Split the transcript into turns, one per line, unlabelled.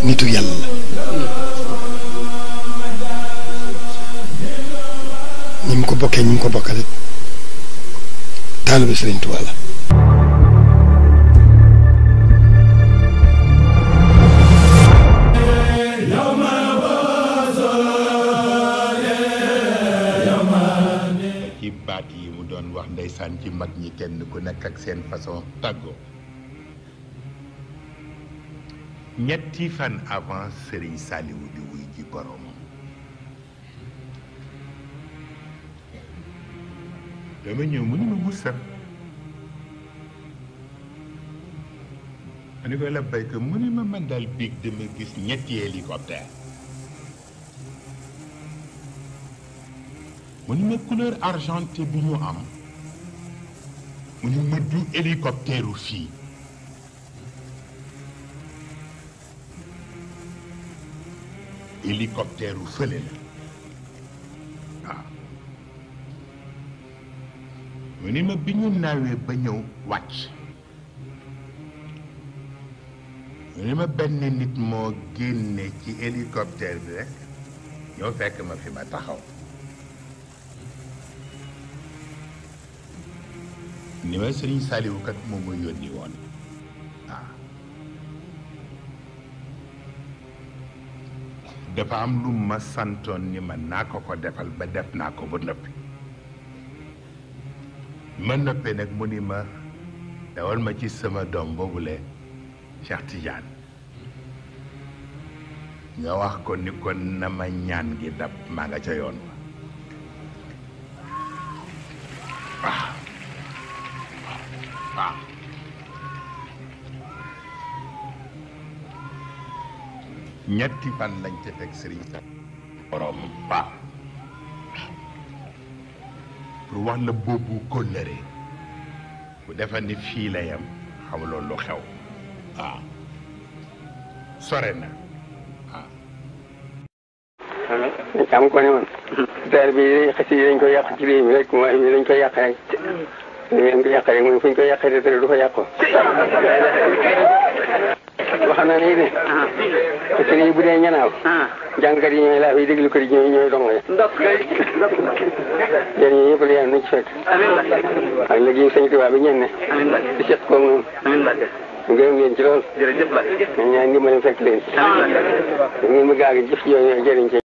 nitu yàlla la ñi mu ko bokkee ñi mu ko bokkale taalibe Sëriñ Tuubaa la
ci baat yi mu doon wax ndeysaan ci mag ñi kenn ku nekk ak seen façon tàggoo ñetti fan avant Serigne Saliou di wuy ji boromam dama ñëw mu ni ma Moussa ma ni ko la béykat mu ni ma man daal biig dama gis ñetti hélicoptère mu ni ma couleur argentée bi ñu am mu ni ma du hélicoptère u fii hélicoptère u fële la waaw mu ni ma bi ñu naawee ba ñëw wàcc mu ni ma benn nit moo génne ci hélicoptère bi rek ñoo fekk ma fi ma taxaw ni ma Sëriñ Saliou kat moom ma yónni woon waaw dafa am lu ma santoon ni ma naa ko ko defal ba def naa ko ba noppi ma noppee nag mu ni ma dawal ma ci sama doom boobule Cheikh Tidiane nga wax ko ni ko na ma ñaan gi dab maa nga ca yoon wa waaw waaw ñetti fan lañ ca teg sëriñ sa borom waaw pour wax la boobu kóllëre bu defa ni fii la yam xamuloo lu xew waaw sore na waaw
am ko ne man daal bi xasi dañ ko yàq ci réew mi rek mooy dañ ko yàq rek dañ ko yàq rek mooy fu ñu ko yàqee te du fa yàqoo wax na ni ne sëriñ bu dee ñanaaw jàngkat yi ñooy laa fi déglu ko di ñooy dong ya jërëjëf ñëpp la yàlla nañ ci fekk ak léegi sëñ Tuubaa bi ñenn di seq koog noonu gërëm leen ci lool ñaan ndimbalam fekk leen ngeen ma gaag jëf jooju jëriñ ci